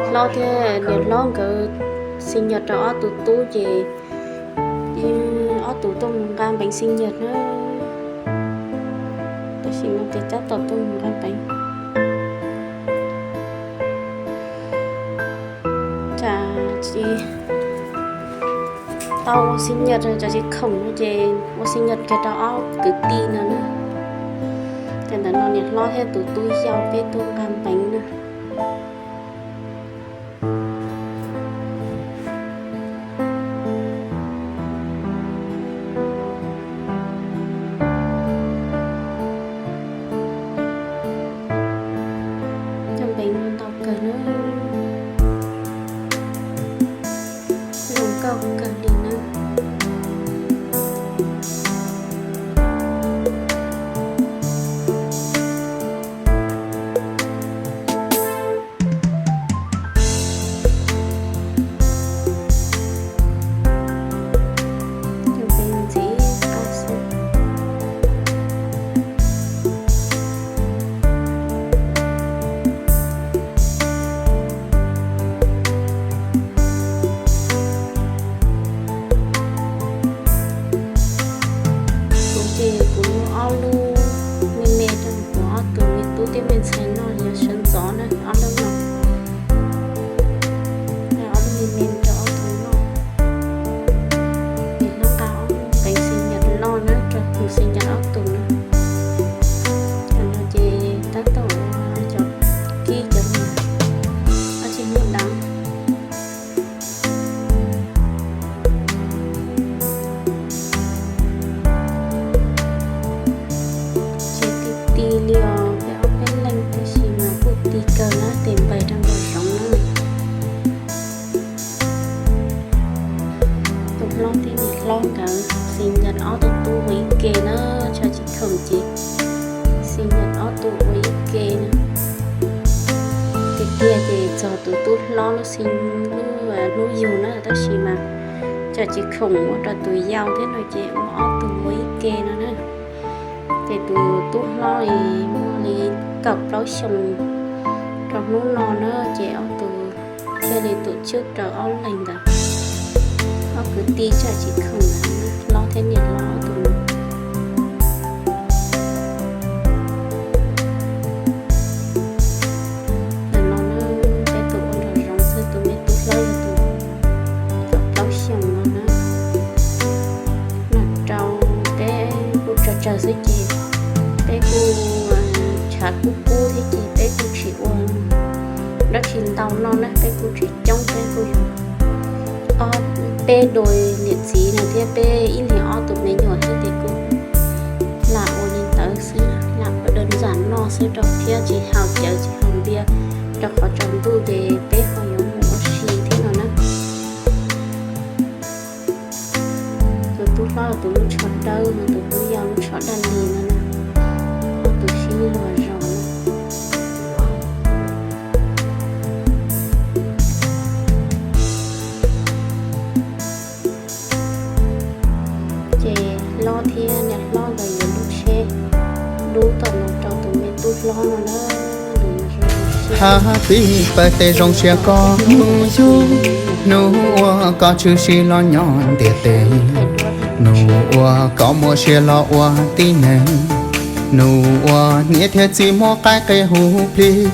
Hlob thiab niam hlob nkawd xib nyas rau ob tug tub ces ob tug tuaj mus nqa npeev xib nyas na. Tam sim no ces tab tom tuaj mus nqa npeev. Tsam tsis tau ua xib nyas, tsam tsis khoom no ces ua xib nyas kiag rau ob kwv tij no na. Ces ntawm no niam hlob thiab tus tub yau peb tuaj nqa npeev na. Cov npeev no ntau kawg na, zoo nkauj kawg li na. Cov npeev ntxiv qab xwb. Kuv ces kuv muab ob lub me me rau kuv ob tug me tub thiab me ntxhais noj yav sawv ntxov na, ob lub no. Ob lub me me rau ob tug noj. Ces hnub nqa ob lub npeev xib nyas loj na rau tus xib nyas ob tug na. Cov no ces tab tom ua cov kib cov niag dab tsi muaj dab. Tsis ti ti li os, peb ob peb leej tab sis mas kuj ti kawg na, tes npais rau nraum zoov na. Tus hlob thiab niam hlob nkawd xib nyas ob tug tub ua ib ke na, tsis tau khoom ces xib nyas ob tug ua ib ke na. Tiag tiag ces txog tus tub hlob lub xib, lub, hnub yug na, tab sis mas tsis tau khoom ua rau tus yau thiab no ces ua ob tug ua ib ke no na. Ces tus tub hlob li muaj li kaum plaub xyoos rau hnub no na, ces ob tug thiaj li tus tswb rau ob leeg ntawd. Ob kwv tij tsis tau khoom ntawd, hlob thiab niam hlob ob tug no. Ntawm no na, peb tus ua nraum zoov xwb, tus me tub hlob yog tus kaum plaub xyoos no na. Noj rau peb kuj tsawg tsawg xwb ces peb kuj tshav kub kub thiab ces peb kuj tsis ua dab tsi ntau noj na, peb kuj tsis coob, peb kuj yog ob, peb dua niam txiv no thiab peb ib leeg ob tug me nyuam thiab ces kuj lam ua li ntawd xwb, lam ua dawb ntxam noj xwb rau thiab tsis haus cawv tsis haus npias, rau qhov tsaus ntuj ces peb ho yuav mus ua si thiab no na. Tus tub hlob tus lub tsho dawb no, tus tub yau lub tsho daj li no na, ob tug sib luag zos na. Ces hlob thiab niam hlob nkawd yuav lub tsheb dub tom no rau tus me tub hlob no na. Happy birthday, zoo siab koj hnub yug, hnub uas koj tshwm sim los nyob ntiaj teb, hnub uas koj muaj sia los ua tib neeg, hnub uas niam thiab txiv muaj qaib qi hu plig.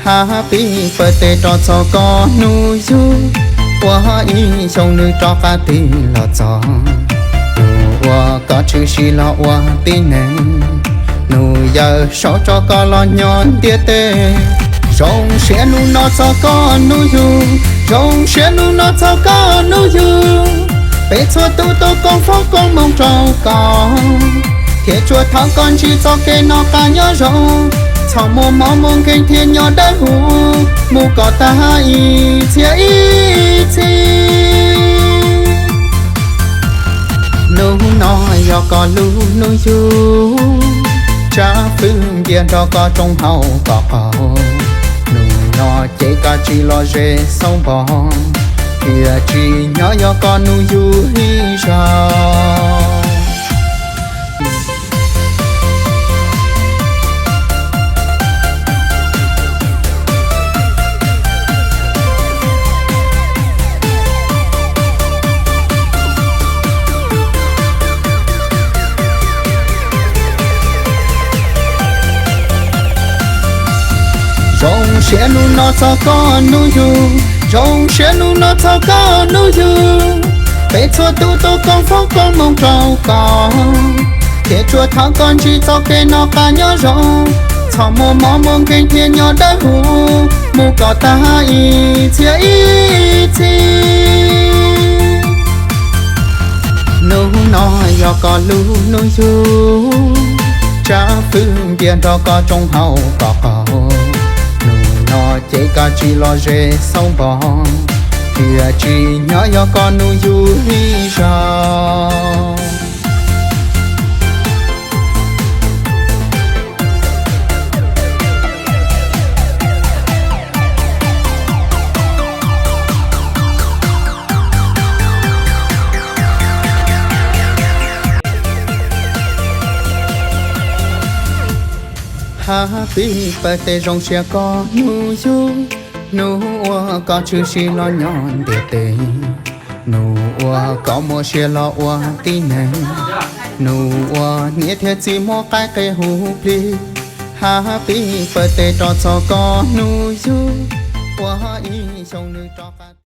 Happy birthday rau txog koj hnub yug, ua ib xyoo nws rov qab tig los txog, hnub uas koj tshwm sim los ua tib neeg, hnub yawm saub rov koj los nyob ntiaj teb. Zoo siab hnub no txog koj hnub yug, zoo siab hnub no txog koj hnub yug, peb txhua tus tuav koob foom koob hmoov rau koj, thiab tsuas thov koj ntsib txoj kev noj qab nyob zoo, txhob muaj mob muaj nkeeg thiab nyob dawb huv, mus kom tag ib txhiab ib txhis. Hnub no yog koj lub hnub yug, tsa fwj npias nrog koj rooj hauv koj qaug, hnub no ces koj tsis los ze xauv npo, thiaj tsis nyob yog koj hnub yug ib zaug. Siab hnub no txog koj hnub yug, zoo siab hnub no txog koj hnub yug. Peb txhua tus tuaj koob foom koob hmoov rau koj, thiab tsuas thov koj ntsib txoj kev noj qab nyob zoo. Txhob muaj mob muaj nkeeg thiab nyob dawb huv, mus kom tag ib txhiab ib txhis. Hnub no yog koj lub hnub yug, tsab fwj npias nrog koj tsoom hauv koj qaug. Hnub no ces koj tsis los ze xauv npo, tiam sis nyob yog koj hnub yug ib zaug. Happy birthday, zoo siab koj hnub yug, hnub uas koj tshwm sim los nyob ntiaj teb, hnub uas koj muaj sia los ua tib neeg, hnub uas niam thiab txiv muaj qaib qi hu plig. Happy birthday rau txog koj hnub yug, ua ib xyoo nws rov qab